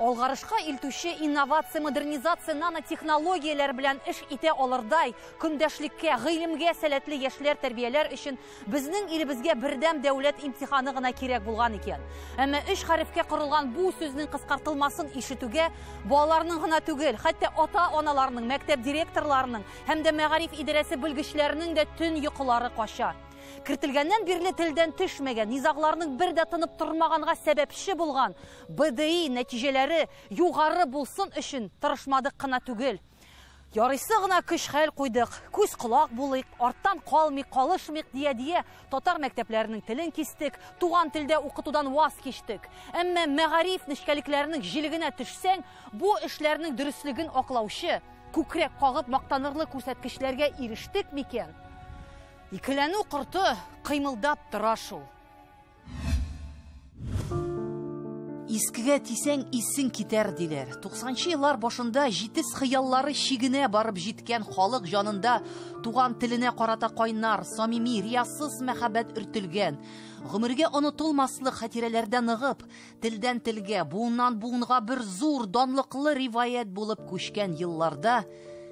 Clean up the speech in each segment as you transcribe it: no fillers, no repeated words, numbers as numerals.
Алгарышка илтүче инновация, модернизация, нанотехнологияләр белән эш итә алырдай, көндәшлеккә, гыйлемгә сәләтле яшьләр тәрбияләр өчен безнең илебезгә бердәм дәүләт имтиханы гына кирәк булган икән. Әмма өч хәрефкә корылган бу сүзнең кыскартылмасын ишетүгә балаларның гына түгел, хәтта ата-аналарның, мәктәп директорларының һәм дә мәгариф идарәсе белгечләренең дә төн йокылары кача. Кертелгәннән бирле телдән төшмәгән, низагларның бер дә тынып тормаганга сәбәпче булган БДИ нәтиҗәләре югары булсын өчен тырышмадык кына түгел. Ярыйсы гына көч-хәл куйдык, күз колак булыйк, арттан калмыйк, калышмыйк дия-дия татар мәктәпләренең телен кистек, туган телдә укытудан ваз кичтек. Әмма мәгариф нечкәлекләренең җилегенә төшсәң, бу эшләрнең дөреслеген аклаучы, күкрәк кагып мактанырлык күрсәткечләргә ирештек микән? Икеләнү корты кыймылдап тора шул. Искегә тисәң, исең китәр диләр. 90нчы еллар башында җитез хыяллары чигенә барып җиткән халык җанында туган теленә карата кайнар, самими, риясыз мәхәббәт өртелгән. Гомергә онытылмаслык хатирәләрдә ныгып, телдән телгә, буыннан буынга бер зур, данлыклы риваять булып күчкән елларда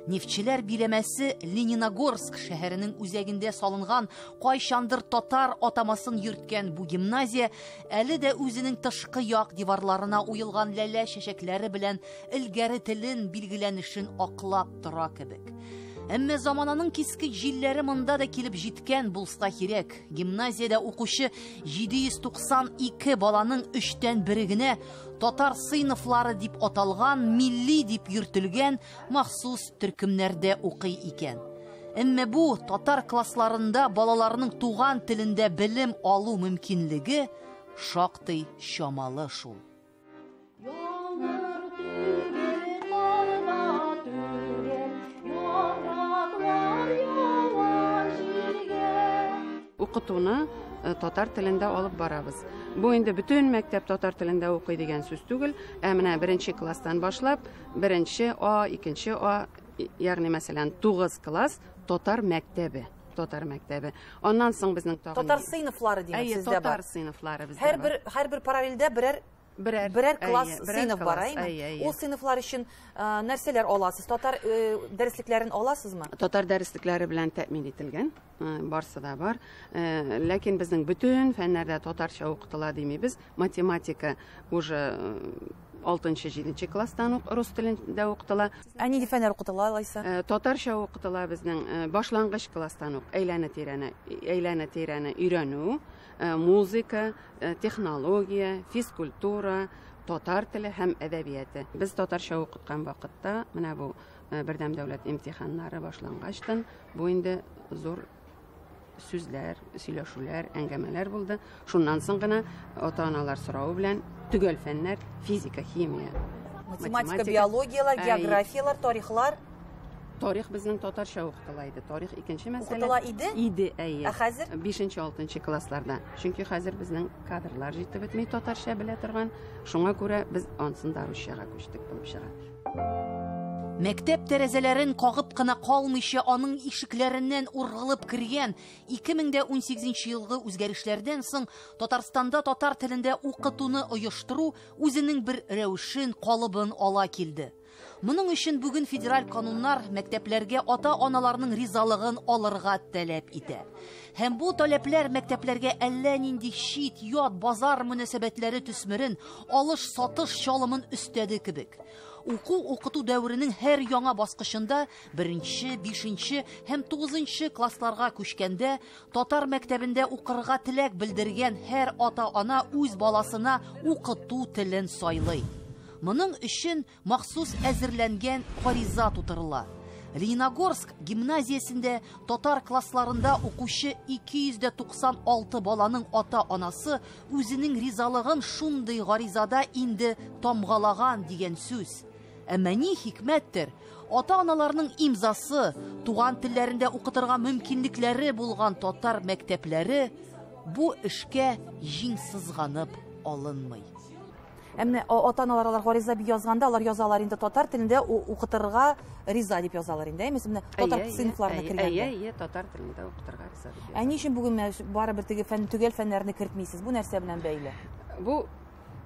Нефтчеләр биләмәсе Лениногорск шәһәренең үзәгендә салынган кайчандыр татар атамасын йөрткән бу гимназия әле дә үзенең тышкы як диварларына уелган ләлә чәчәкләре белән элгәре телен билгеләнешен аклап тора кебек. Әмма замананың кискен җилләре монда да килеп җиткән булса кирәк. Гимназиядә укучы 792 баланың өчтән бере генә татар сыйныфлары дип аталган, милли дип йөртелгән махсус төркемнәрдә укый икән. Әмма бу татар классларында балаларның туган телендә белем алу мөмкинлеге шактый чамалы шул. Яңгыр түгел, кар да түгел, яфраклар ява җиргә. Укытуны татар телендә алып барабыз. Бу инде бөтен мәктәп татар телендә укый дигән сүз түгел, ә менә беренче класстан башлап, беренче А, икенче А, ягъни мәсәлән, 9 класс татар мәктәбе. Татар мәктәбе. Аннан соң безнең тагын Татар сыйныфлары димәк Әйе, сездә бар. татар сыйныфлары бездә Һәр бар. бер, һәр бер параллельдә берәр Берәр, берәр класс, әйе, берәр сыйныф бар, класс, әйеме? әйе, әйе. Ул сыйныфлар өчен нәрсәләр аласыз? Татар дәреслекләрен аласызмы? Татар дәреслекләре белән тәэмин ителгән, барсы да бар. Ләкин безнең бөтен фәннәрдә татарча укытыла димибез. Математика уже алтынчы, җиденче класстан ук рус телендә укытыла. Ә нинди фәннәр укытыла алайса? Татарча укытыла безнең башлангыч класстан ук әйләнә-тирәне өйрәнү, музыка, технология, физкультура, татар теле һәм әдәбияты. Без татарча укыткан вакытта менә бу бердәм дәүләт имтиханнары башлангачтан бу инде зур сүзләр, сөйләшүләр, әңгәмәләр булды. Шуннан соң гына ата-аналар соравы белән төгәл фәннәр, физика, химия, математика, математика, биологиялар, географиялар, тарихлар. Тарих безнең татарча укытыла иде. Тарих икенче мәсьәлә. Укытыла иде? Иде, әйе. Ә хәзер? Бишенче, алтынчы классларда. Чөнки хәзер безнең кадрлар җитеп бетми татарча белә торган. Шуңа күрә без ансын да русчага күчтек булып чыга. Мәктәп тәрәзәләрен кагып кына калмыйча, аның ишекләреннән ургылып кергән ике мең дә унсигезенче елгы үзгәрешләрдән соң Татарстанда татар телендә укытуны оештыру үзенең бер рәвешен, калыбын ала килде. Моның өчен бүген федераль кануннар мәктәпләргә ата-аналарның ризалыгын алырга таләп итә. Һәм бу таләпләр мәктәпләргә әллә нинди чит, ят, базар мөнәсәбәтләре төсмерен, алыш-сатыш чалымын өстәде кебек. Уку-укыту дәверенең һәр яңа баскычында беренче, бишенче һәм тугызынчы классларга күчкәндә татар мәктәбендә укырга теләк белдергән һәр ата-ана үз баласына укыту телен сайлый. Моның өчен махсус әзерләнгән гариза тутырыла. Лениногорск гимназиясендә татар классларында укучы ике йөз дә туксан алты баланың ата-анасы үзенең ризалыгын шундый гаризада инде тамгалаган дигән сүз. Әмма ни хикмәттер, ата-аналарның имзасы, туган телләрендә укытырга мөмкинлекләре булган татар мәктәпләре бу эшкә җиң сызганып алынмый. Ә менә ата-аналар алар гариза язганда, алар язалар инде татар телендә укытырга риза дип язалар инде, әйме? Менә татар Әйе, әйе, сыйныфларына әйе, кергәндә. Әйе, әйе, татар телендә укытырга риза дип Ә ни өчен бүген менә барыбер теге төгәл фәннәрне кертмисез? Бу нәрсә белән бәйле? Бу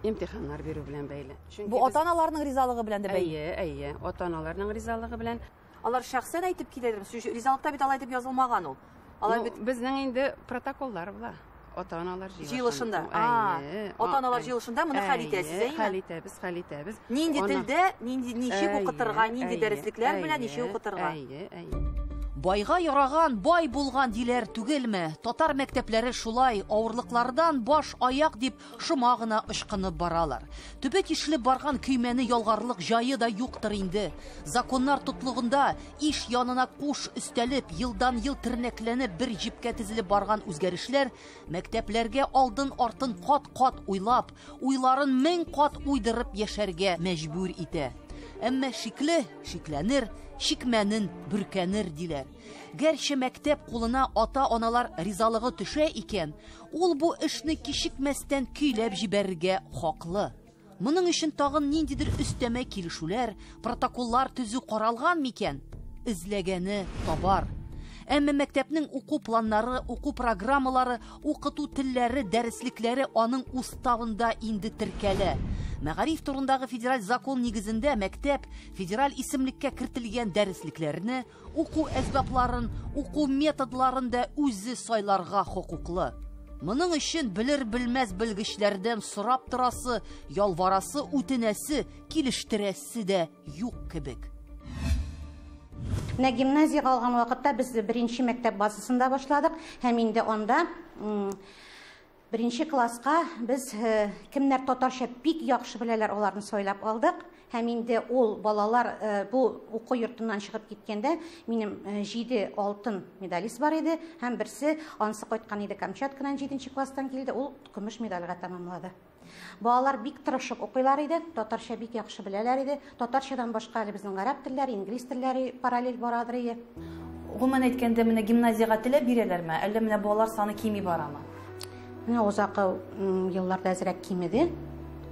Имтиханнар бирү белән бәйле. Чөнки Бу ата-аналарның ризалыгы белән дә бәйле. Әйе, әйе, ата-аналарның ризалыгы белән. Алар шәхсән әйтеп киләләр. Ризалыкта бит алай дип язылмаган ул. Алар бит безнең инде протоколлар була. Ата-аналар җыелышында. Ата-аналар җыелышында моны хәл итәсез, әйеме? Хәл итәбез, хәл итәбез. Нинди телдә, нинди ничек укытырга, нинди дәреслекләр белән ничек укытырга. Әйе, әйе. Байга яраган, бай булган диләр түгелме? Татар мәктәпләре шулай авырлыклардан баш аяк дип шома гына ычкынып баралар. Төбе тишелеп барган көймәне ялгарлык җае да юктыр инде. Законнар тотлыгында иш янына куш өстәлеп, елдан-ел тернәкләнеп бер җепкә тезелеп барган үзгәрешләр мәктәпләргә алдын-артын кат-кат уйлап, уйларын мең кат уйдырып яшәргә мәҗбүр итә. Әмма шикле шикләнер, шикмәнен бөркәнер диләр. Гәрчә мәктәп кулына ата-аналар ризалыгы төшә икән, ул бу эшне кичекмәстән көйләп җибәрергә хаклы. Моның өчен тагын ниндидер өстәмә килешүләр, протоколлар төзү каралган микән? Эзләгәне табар. Әмма мәктәпнең уку планнары, уку программалары, укыту телләре, дәреслекләре аның уставында инде теркәлә. Мәгариф турындагы федераль закон нигезендә мәктәп федераль исемлеккә кертелгән дәреслекләрне, уку әсбапларын, уку методларын да үзе сайларга хокуклы. Моның өчен белер-белмәс белгечләрдән сорап торасы, ялварасы, үтенәсе, килештерәсе дә юк кебек. Менә гимназиягә алган вакытта без беренче мәктәп базасында башладык һәм инде анда беренче класска без кемнәр татарча бик яхшы беләләр, аларны сайлап алдык. Һәм инде ул балалар бу уку йортыннан чыгып киткәндә минем 7 алтын медалист бар иде һәм берсе ансы кайткан иде Камчаткадан 7 класстан килде, ул көмеш медальгә тәмамлады. Балалар бик тырышып укыйлар иде, татарча бик яхшы беләләр иде. Татарчадан башка әле безнең гарәп телләре, инглиз телләре параллель барадыр иде. Гомумән әйткәндә, менә гимназиягә теләп бирәләрме, әллә менә балалар саны кими барамы? Менә озакы елларда әзрәк кимеде.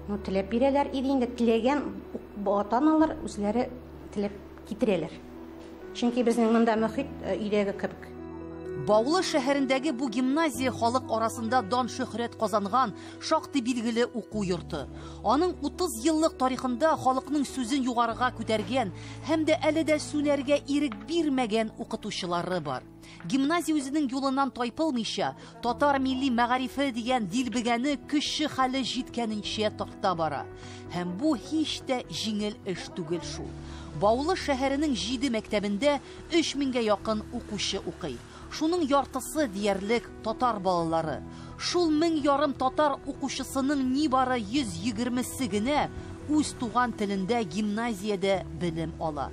Ну, теләп бирәләр иде инде, теләгән ата-аналар үзләре теләп китерәләр. Чөнки безнең монда мөхит өйдәге кебек. Баулы шәһәрендәге бу гимназия халык арасында дан шөһрәт казанган шактый билгеле уку йорты. Аның 30 еллык тарихында халыкның сүзен югарыга күтәргән һәм дә әле дә сүнәргә ирек бирмәгән укытучылары бар. Гимназия үзенең юлыннан тайпылмыйча, татар милли мәгарифе дигән дилбегәне көче хәле җиткәненчә тарта бара. Һәм бу һич тә җиңел эш түгел шул. Баулы шәһәренең 7 мәктәбендә 3000гә якын укучы укый. Шуның яртысы диярлек татар балалары. Шул 1500 татар укучысының нибары 120-се генә үз туган телендә гимназиядә белем ала.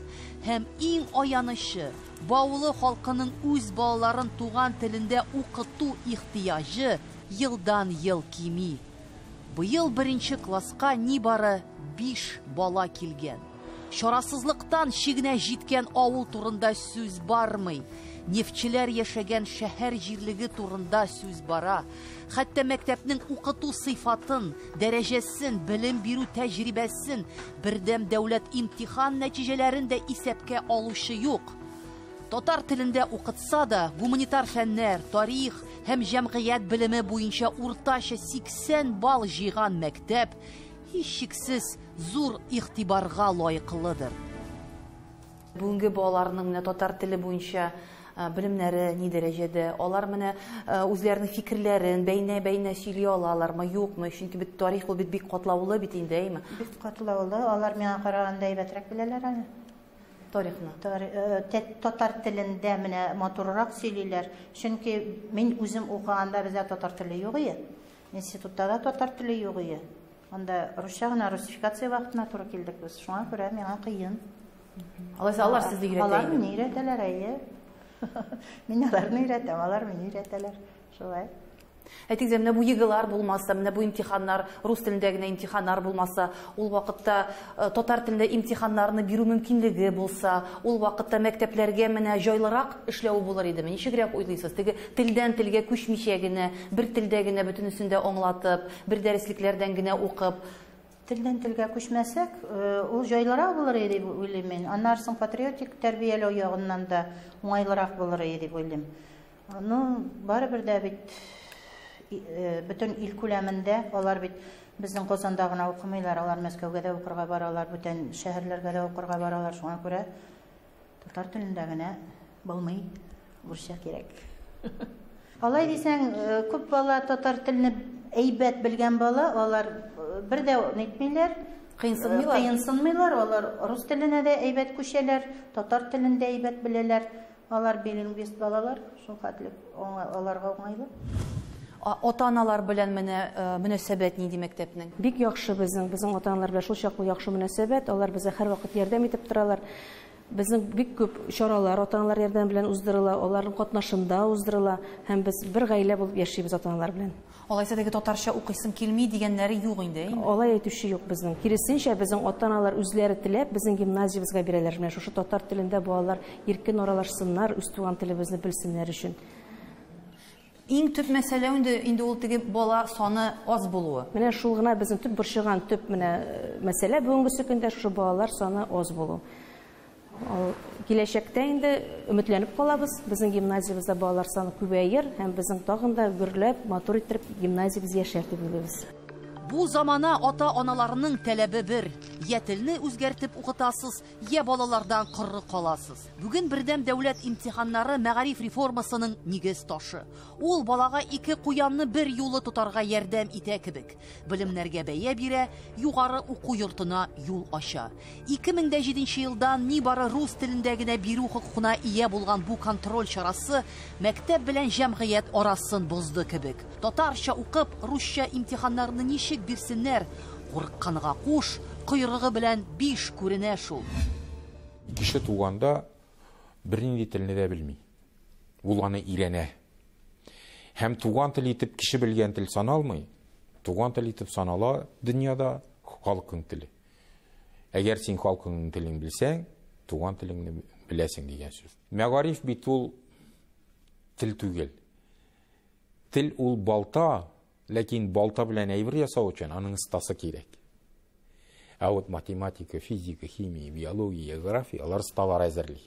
Һәм иң аянычы, Баулы халкының үз балаларын туган телендә укыту ихтыяҗы елдан-ел кими. Быел беренче класска нибары 5 бала килгән. Чарасызлыктан чигенә җиткән авыл турында сүз бармый. Нефтчеләр яшәгән шәһәр җирлеге турында сүз бара. Хәтта мәктәпнең укыту сыйфатын, дәрәҗәсен, белем бирү тәҗрибәсен, бердәм дәүләт имтихан нәтиҗәләрен дә исәпкә алучы юк. Татар телендә укытса да, гуманитар фәннәр, тарих һәм җәмгыять белеме буенча уртача 80 балл җыйган мәктәп һичшиксез зур игътибарга лаеклыдыр. Бүгенге балаларның менә татар теле буенча белемнәре ни дәрәҗәдә? Алар менә үзләренең фикерләрен бәйнә-бәйнә сөйли алалармы, юкмы? Чөнки бит тарих ул бит бик катлаулы бит инде, әйме? Бик катлаулы. Алар миңа караганда әйбәтрәк беләләр әле. Тарихны. Татар телендә менә матуррак сөйлиләр. Чөнки мин үзем укыганда бездә татар теле юк иде. Институтта да татар теле юк иде. Анда русча гына русификация вакытына туры килдек без. Шуңа күрә миңа кыен. Алайса алар сезне өйрәтә Алар инде. мине өйрәтәләр, әйе. Мин аларны өйрәтәм, алар мине өйрәтәләр. Шулай. Әйтегез, менә бу ЕГЭлар булмаса, менә бу имтиханнар, рус телендә генә имтиханнар булмаса, ул вакытта татар телендә имтиханнарны бирү мөмкинлеге булса, ул вакытта мәктәпләргә менә җайлырак эшләү булыр идеме? Ничегрәк уйлыйсыз? Теге телдән телгә күчмичә генә, бер телдә генә бөтенесен дә аңлатып, бер дәреслекләрдән генә укып. Телдән телгә күчмәсәк, ул җайлырак булыр иде дип уйлыйм мин. Аннары соң патриотик тәрбияләү ягыннан да уңайлырак булыр иде дип уйлыйм. Ну, барыбер дә бит бөтен ил күләмендә алар бит Безнең Казанда гына укымыйлар, алар Мәскәүгә дә укырга баралар, бүтән шәһәрләргә дә укырга баралар. Шуңа күрә татар телендә генә булмый, урысча кирәк. Алай дисәң, күп бала татар телне әйбәт белгән бала, алар бер дә нитмиләр, Кыенсынмыйлар. Кыенсынмыйлар, алар рус теленә дә әйбәт күчәләр, татар телен дә әйбәт беләләр. Алар билингвист балалар, шул хәтле аларга уңайлы. Ата-аналар белән менә мөнәсәбәт нинди мәктәпнең? Бик яхшы безнең ата-аналар белән шул чаклы яхшы мөнәсәбәт, алар безгә һәрвакыт ярдәм итеп торалар. Безнең бик күп чаралар ата-аналар ярдәме белән уздырыла, аларның катнашында уздырыла һәм без бер гаилә булып яшибез ата-аналар белән. Алайса теге татарча укыйсым килми дигәннәре юк инде, әйеме? Алай әйтүче юк безнең. Киресенчә, безнең ата-аналар үзләре теләп безнең гимназиябезгә бирәләр. Менә шушы татар телендә балалар иркен аралашсыннар, үз туган телебезне белсеннәр өчен. Иң төп мәсьәлә инде ул теге бала саны аз булуы. Менә шул гына безнең төп борчыган төп менә мәсьәлә бүгенге көндә шушы балалар саны аз булу. Киләчәктә инде өметләнеп калабыз, безнең гимназиябездә балалар саны күбәер һәм безнең тагын да гөрләп, матур иттереп гимназиябез яшәр дип уйлыйбыз. Бу замана ата-аналарының таләбе бер. Я телне үзгәртеп укытасыз, я балалардан коры каласыз. Бүген бердәм дәүләт имтиханнары мәгариф реформасының нигез ташы. Ул балага ике куянны бер юлы тотарга ярдәм итә кебек. Белемнәргә бәя бирә, югары уку йортына юл ача. 2007 елдан нибары рус телендә генә бирү хокукына ия булган бу контроль чарасы мәктәп белән җәмгыять арасын бозды кебек. Татарча укып, русча имтиханнарны ничек бирсеннәр? Курыкканга куш, койрыгы белән биш күренә шул. Кеше туганда бернинди телне дә белми. Ул аны өйрәнә. Һәм туган тел итеп кеше белгән тел саналмый. Туган тел итеп санала дөньяда халкың теле. Әгәр син халкыңның телен белсәң, туган телеңне беләсең дигән сүз. Мәгариф бит ул тел түгел. Тел ул балта, ләкин балта белән әйбер ясау өчен аның остасы кирәк. Ә вот математика, физика, химия, биология, география алар осталар әзерли.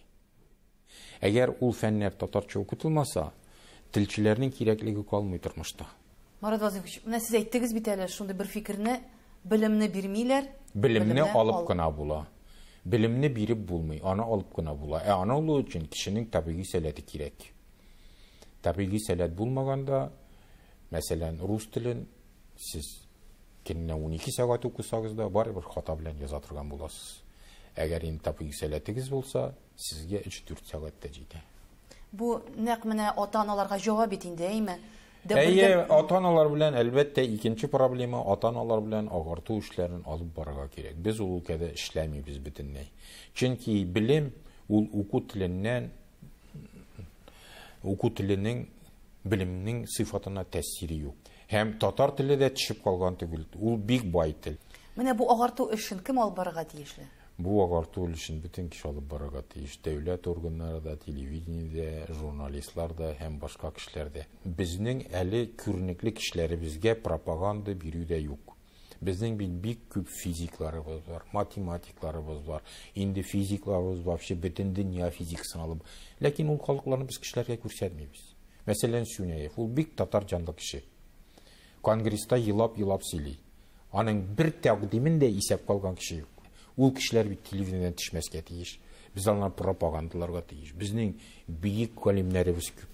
Әгәр ул фәннәр татарча укытылмаса, телчеләрнең кирәклеге калмый тормышта. Марат Вазыйхович, менә сез әйттегез бит әле шундый бер фикерне, белемне бирмиләр, белемне алып кына була. Белемне биреп булмый, аны алып кына була. Ә аны алу өчен кешенең табигый сәләте кирәк. Табигый сәләт булмаганда, мәсәлән, рус телен сез көненә 12 сәгать укысагыз да, барыбер хата белән яза торган буласыз. Әгәр инде табигый сәләтегез булса, сезгә 3-4 сәгать тә җитә. Бу нәкъ менә ата-аналарга җавап бит инде, әйме? Әйе, ата-аналар белән әлбәттә икенче проблема, ата-аналар белән агарту эшләрен алып барырга кирәк. Без ул өлкәдә эшләмибез бөтенләй. Чөнки белем ул уку теленнән, уку теленең белемнең сыйфатына тәэсире юк. Һәм татар теле дә төшеп калган түгел, ул бик бай тел. Менә бу агарту эшен кем алып барырга тиешле? Бу агарту эшен бөтен кеше алып барырга тиеш. Дәүләт органнары да, телевидение дә, журналистлар да һәм башка кешеләр дә. Безнең әле күренекле кешеләребезгә пропаганда бирү дә юк. Безнең бит бик күп физикларыбыз бар, математикларыбыз бар. Инде физикларыбыз вообще бөтен дөнья физикасын алып. Ләкин ул халыкларны без кешеләргә күрсәтмибез. Мәсәлән, Сюняев, ул бик татар җанлы кеше. Конгресста елап-елап сөйли. Аның бер тәкъдимен дә исәп калган кеше юк. Ул кешеләр бит телевидениедән төшмәскә тиеш. Без аларны пропагандаларга тиеш. Безнең бөек галимнәребез күп.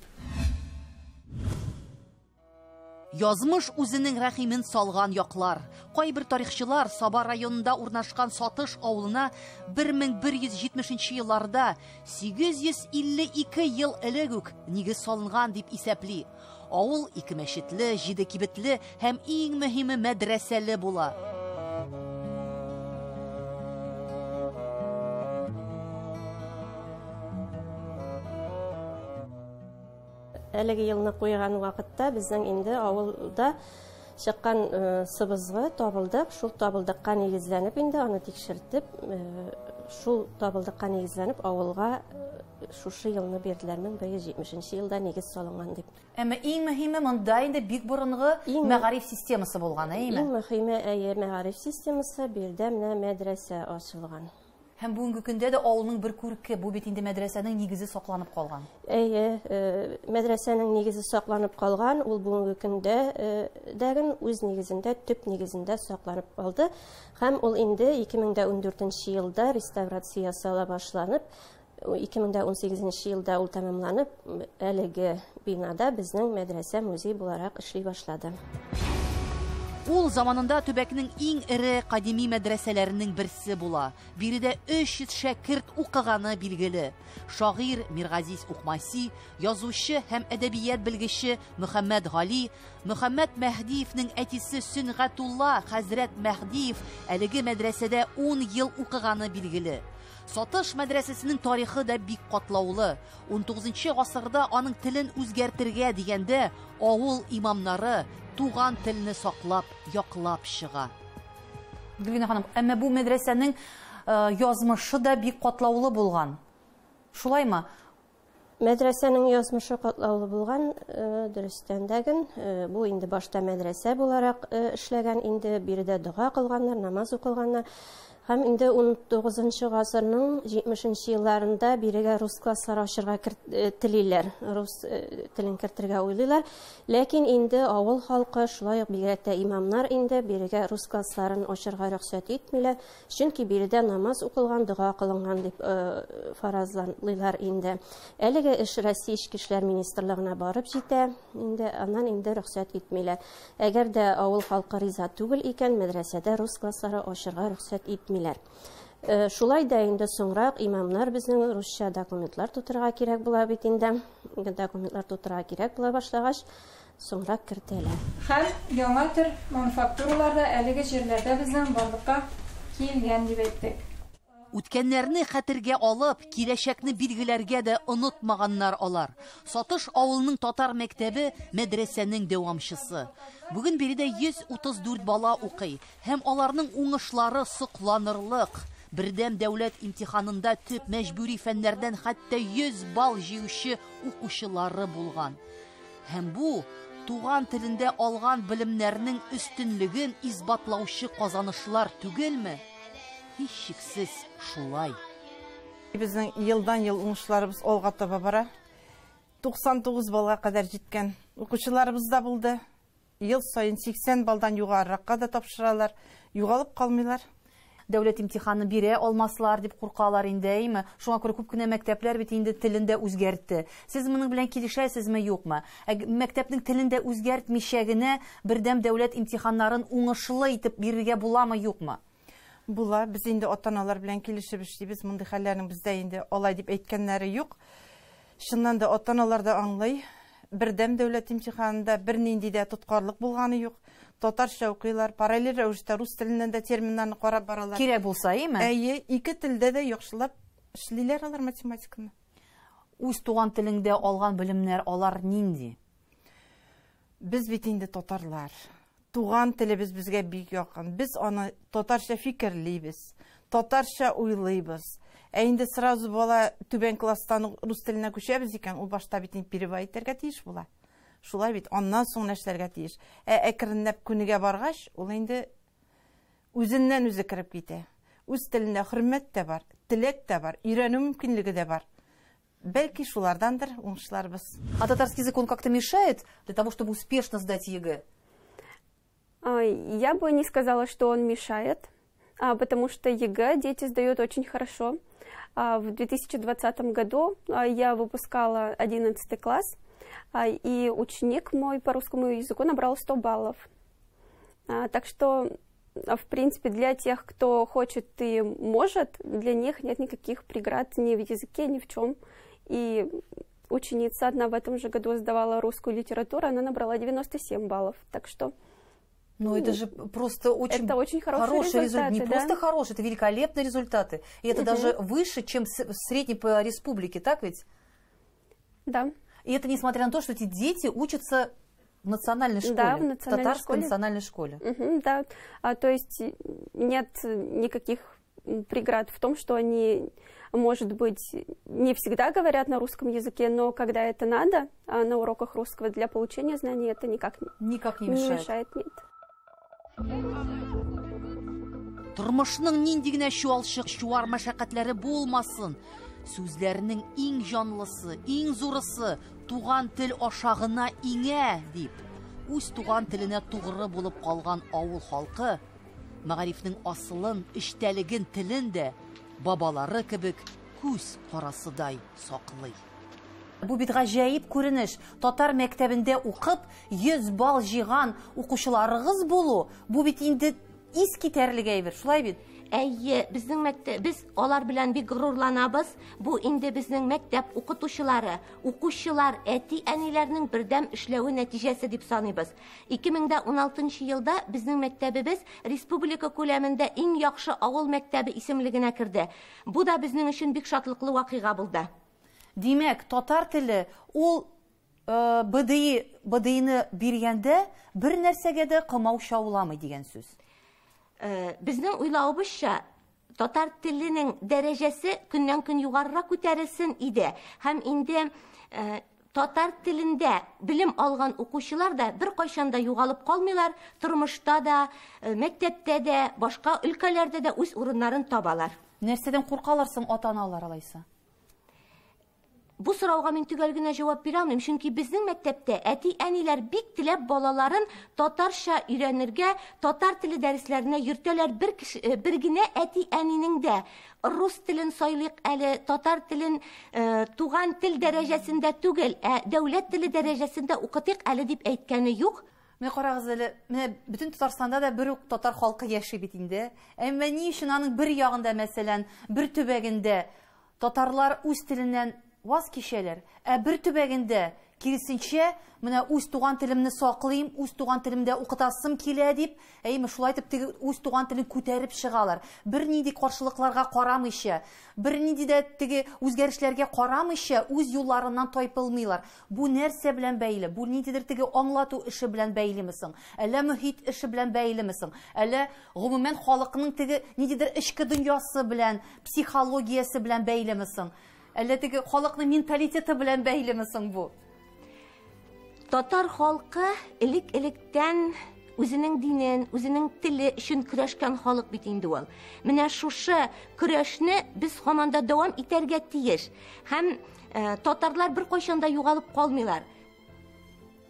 Язмыш үзенең рәхимен салган яклар. Кайбер тарихчылар Саба районында урнашкан Сатыш авылына 1170 елларда 852 ел элек үк нигез салынган дип исәпли. Авыл ике мәчетле, 7 кибетле һәм иң мөһиме мәдрәсәле була. Әлеге елны куйган вакытта безнең инде авылда чыккан сыбызгы табылдык. Шул табылдыкка нигезләнеп инде аны тикшертеп, шул табылдыкка нигезләнеп авылга шушы елны бирделәр, 1170 елда нигез салынган дип. Әмма иң мөһиме монда инде бик борынгы мәгариф системасы булган, әйеме? Иң мөһиме, әйе, мәгариф системасы, биредә менә мәдрәсә ачылган. Һәм бүгенге көндә дә авылның бер күрке, бу бит инде мәдрәсәнең нигезе сакланып калган. Әйе, мәдрәсәнең нигезе сакланып калган, ул бүгенге көндә дәген үз нигезендә, төп нигезендә сакланып калды. Һәм ул инде 2014 елда реставрация ясала башланып, 2018 елда ул тәмамланып, әлеге бинада безнең мәдрәсә музей буларак эшли башлады. Ул заманында төбәкнең иң эре кадими мәдрәсәләренең берсе була. Биредә 300 шәкерт укыганы билгеле. Шагыйрь Миргазиз Укмаси, язучы һәм әдәбият белгече Мөхәммәд Гали, Мөхәммәд Мәһдиевнең әтисе Сөнгатулла хәзрәт Мәһдиев әлеге мәдрәсәдә 10 ел укыганы билгеле. Сатыш мәдрәсәсенең тарихы да бик катлаулы. 19 гасырда аның телен үзгәртергә дигәндә авыл имамнары туган телне саклап, яклап чыга. Гөлгенә ханым, әмма бу мәдрәсәнең язмышы да бик катлаулы булган. Шулаймы? Мәдрәсәнең язмышы катлаулы булган, дөрестән дә ген. Бу инде башта мәдрәсә буларак эшләгән, инде биредә дога кылганнар, намаз укылганнар. Һәм инде 19 гасырның 70 елларында бирегә рус класслары ачырга телиләр, рус телен кертергә уйлыйлар. Ләкин инде авыл халкы, шулай ук бигрәк тә имамнар инде бирегә рус классларын ачырга рөхсәт итмиләр, чөнки биредә намаз укылган, дога кылынган дип фаразлыйлар инде. Әлеге эш Россия Эчке эшләр министрлыгына барып җитә, инде аннан инде рөхсәт итмиләр. Әгәр дә авыл халкы риза түгел икән, мәдрәсәдә рус класслары ачырга рөхсәт итмиләр. Шулай да инде соңрак имамнар безнең русча документлар тутырырга кирәк була бит инде. Документлар тутырырга кирәк була башлагач, соңрак кертәләр. Һәм яңа төр мануфактуралар да әлеге җирләрдә безнең барлыкка килгән дип әйттек. Үткәннәрне хәтергә алып, киләчәкне билгеләргә дә онытмаганнар алар. Сатыш авылының татар мәктәбе мәдрәсәнең дәвамчысы. Бүген биредә 134 бала укый һәм аларның уңышлары сокланырлык. Бердәм дәүләт имтиханында төп мәҗбүри фәннәрдән хәтта 100 балл җыючы укучылары булган. Һәм бу туган телендә алган белемнәрнең өстенлеген исбатлаучы казанышлар түгелме? Һичшиксез шулай. Безнең елдан-ел уңышларыбыз алга таба бара. 99 баллга кадәр җиткән укучыларыбыз да булды. Ел саен 80 баллдан югарыракка да тапшыралар, югалып калмыйлар. Дәүләт имтиханы бирә алмаслар дип куркалар инде, әйме? Шуңа күрә күп кенә мәктәпләр бит инде телен дә үзгәртте. Сез моның белән килешәсезме, юкмы? Мәктәпнең телен дә үзгәртмичә генә бердәм дәүләт имтиханнарын уңышлы итеп бирергә буламы, юкмы? Була. Без инде ата-аналар белән килешеп эшлибез. Мондый хәлләрнең бездә инде алай дип әйткәннәре юк. Чыннан да ата-аналар да аңлый. Бердәм дәүләт имтиханында бернинди дә тоткарлык булганы юк. Татарча укыйлар, параллель рәвештә рус теленнән дә терминнарны карап баралар. Кирәк булса, әйме? Әйе, ике телдә дә яхшылап эшлиләр алар математиканы. Үз туган телеңдә алган белемнәр алар нинди? Без бит инде татарлар. Туган телебез безгә бик якын. Без аны татарча фикерлибез, татарча уйлыйбыз. Ә инде сразу бала түбән класстан рус теленә күчәбез икән, ул башта бит инде перевод итәргә тиеш була. Шулай бит, аннан соң нәрсәләргә тиеш. Ә әкренләп күнегә баргач, ул инде үзеннән үзе кереп китә. Үз теленә хөрмәт тә бар, теләк тә бар, өйрәнү мөмкинлеге дә бар. Бәлки шулардандыр уңышларыбыз. А татарский язык он как-то мешает для того, чтобы успешно сдать ЕГЭ? Я бы не сказала, что он мешает, потому что ЕГЭ дети сдают очень хорошо. В 2020 году я выпускала 11 класс, и ученик мой по русскому языку набрал 100 баллов. Так что, в принципе, для тех, кто хочет и может, для них нет никаких преград ни в языке, ни в чем. И ученица одна в этом же году сдавала русскую литературу, она набрала 97 баллов. Так что... Но это же просто очень, это очень хороший результат. Не да? Просто хорошие, это великолепные результаты. И это даже выше, чем средний по республике, так ведь? Да. И это несмотря на то, что эти дети учатся в национальной школе, да, в национальной татарской школе. Национальной школе. Да, то есть нет никаких преград в том, что они, может быть, не всегда говорят на русском языке, но когда это надо, на уроках русского для получения знаний это никак, никак не мешает. Не мешает, нет. Тормышның нинди генә чуалчык, чуар мәшәкатьләре булмасын, сүзләрнең иң җанлысы, иң зурысы туган тел аша гына иңә, дип, үз туган теленә тугры булып калган авыл халкы мәгарифнең асылын, эчтәлеген, телен дә бабалары кебек күз карасыдай саклый. Бу бит гаҗәеп күренеш. Татар мәктәбендә укып, 100 балл җыйган укучыларыгыз булу, бу бит инде ис китәрлек әйбер, шулай бит? Әйе, безнең мәктәп, без алар белән бик горурланабыз. Бу инде безнең мәктәп укытучылары, укучылар, әти-әниләрнең бердәм эшләве нәтиҗәсе дип саныйбыз. 2016 елда безнең мәктәбебез республика күләмендә иң яхшы авыл мәктәбе исемлегенә керде. Бу да безнең өчен бик шатлыклы вакыйга булды. Димәк, татар теле ул БДИ-ны биргәндә бер нәрсәгә дә комаучауламый дигән сүз. Безнең уйлавыбызча, татар теленең дәрәҗәсе көннән-көн югарырак күтәрелсен иде. Һәм инде татар телендә белем алган укучылар да бер кайчан да югалып калмыйлар, тормышта да, мәктәптә дә, башка өлкәләрдә дә үз урыннарын табалар. Нәрсәдән куркалар соң ата-аналар алайса? Бу сорауга мин төгәл генә җавап бирә алмыйм, чөнки безнең мәктәптә әти-әниләр бик теләп балаларын татарча өйрәнергә, татар теле дәресләренә йөртәләр. Бер кеше, бер генә әти-әнинең дә рус телен сайлыйк әле, татар телен туган тел дәрәҗәсендә түгел, ә дәүләт теле дәрәҗәсендә укытыйк әле дип әйткәне юк. Менә карагыз әле, менә бөтен Татарстанда да бер үк татар халкы яши бит инде. Әмма ни өчен аның бер ягында, мәсәлән, бер төбәгендә татарлар үз теленнән ваз кичәләр, ә бер төбәгендә киресенчә, менә үз туган телемне саклыйм, үз туган телемдә укытасым килә дип, әйме шулай итеп теге үз туган телен күтәреп чыгалар. Бернинди каршылыкларга карамыйча, бернинди дә теге үзгәрешләргә карамыйча үз юлларыннан тайпылмыйлар. Бу нәрсә белән бәйле? Бу ниндидер теге аңлату эше белән бәйлеме соң? Әллә мөхит эше белән бәйлеме соң? Әллә гомумән халыкның теге ниндидер эчке дөньясы белән, психологиясе белән бәйлеме соң? Әллә теге халыкның менталитеты белән бәйлеме соң бу? Татар халкы элек-электән үзенең динен, үзенең теле өчен көрәшкән халык бит инде ул. Менә шушы көрәшне без һаман да дәвам итәргә тиеш. Һәм татарлар бер кайчан да югалып калмыйлар.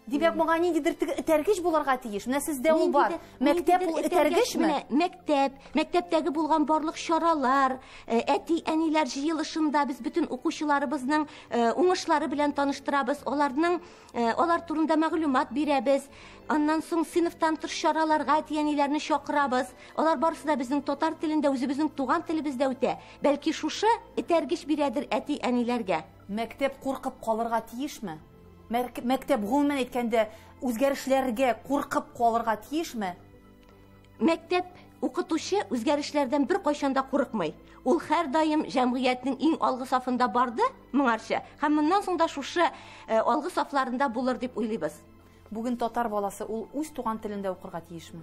Димәк, моңа ниндидер теге этәргеч булырга тиеш. Менә сездә ул бар. Мәктәп ул этәргечме? Менә мәктәп, мәктәптәге булган барлык чаралар, әти-әниләр җыелышында без бөтен укучыларыбызның уңышлары белән таныштырабыз, алар турында мәгълүмат бирәбез. Аннан соң сыйныфтан тыш чараларга әти-әниләрне чакырабыз. Алар барысы да безнең татар телендә, үзебезнең туган телебездә үтә. Бәлки шушы этәргеч бирәдер әти-әниләргә. Мәктәп куркып калырга тиешме? Мәктәп гомумән әйткәндә үзгәрешләргә куркып калырга тиешме? Мәктәп укытучы үзгәрешләрдән бер кайчан да курыкмый. Ул һәрдаим җәмгыятьнең иң алгы сафында барды моңарчы, һәм моннан соң да шушы алгы сафларында булыр дип уйлыйбыз. Бүген татар баласы ул үз туган телендә укырга тиешме?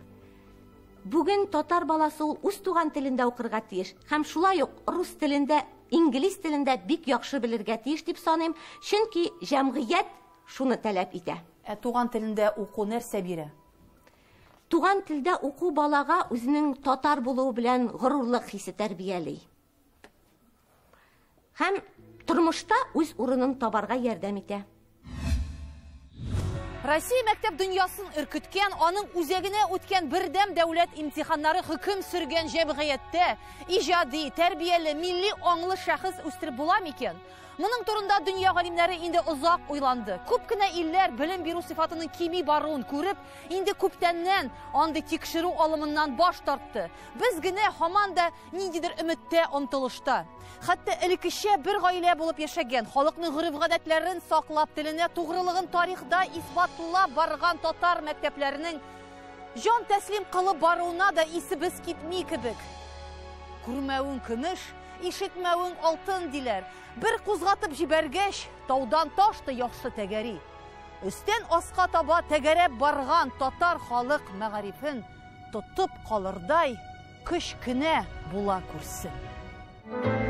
Бүген татар баласы ул үз туган телендә укырга тиеш һәм шулай ук рус телендә, инглиз телендә бик яхшы белергә тиеш дип саныйм, чөнки җәмгыять шуны таләп итә. Ә туган телендә уку нәрсә бирә? Туган телдә уку балага үзенең татар булуы белән горурлык хисе тәрбияли. Һәм тормышта үз урынын табарга ярдәм итә. Россия мәктәп дөньясын өркеткән, аның үзәгенә үткән бердәм дәүләт имтиханнары хөкем сөргән җәмгыятьтә иҗади, тәрбияле, милли аңлы шәхес үстереп була микән? Моның турында дөнья галимнәре инде озак уйланды. Күп кенә илләр белем бирү сыйфатының кими баруын күреп, инде күптәннән андый тикшерү алымыннан баш тартты. Без генә һаман да ниндидер өметтә, омтылышта. Хәтта элеккечә бер гаилә булып яшәгән, халыкның гореф-гадәтләрен саклап, теленә тугрылыгын тарихда исбатлап барган татар мәктәпләренең җан тәслим кылып баруына да исебез китми кебек. Күрмәвең көмеш, ишетмәвең алтын диләр. Бер кузгатып җибәргәч, таудан таш та яхшы тәгәри. Өстән аска таба тәгәрәп барган татар халык мәгарифен тотып калырдай көч кенә була күрсен.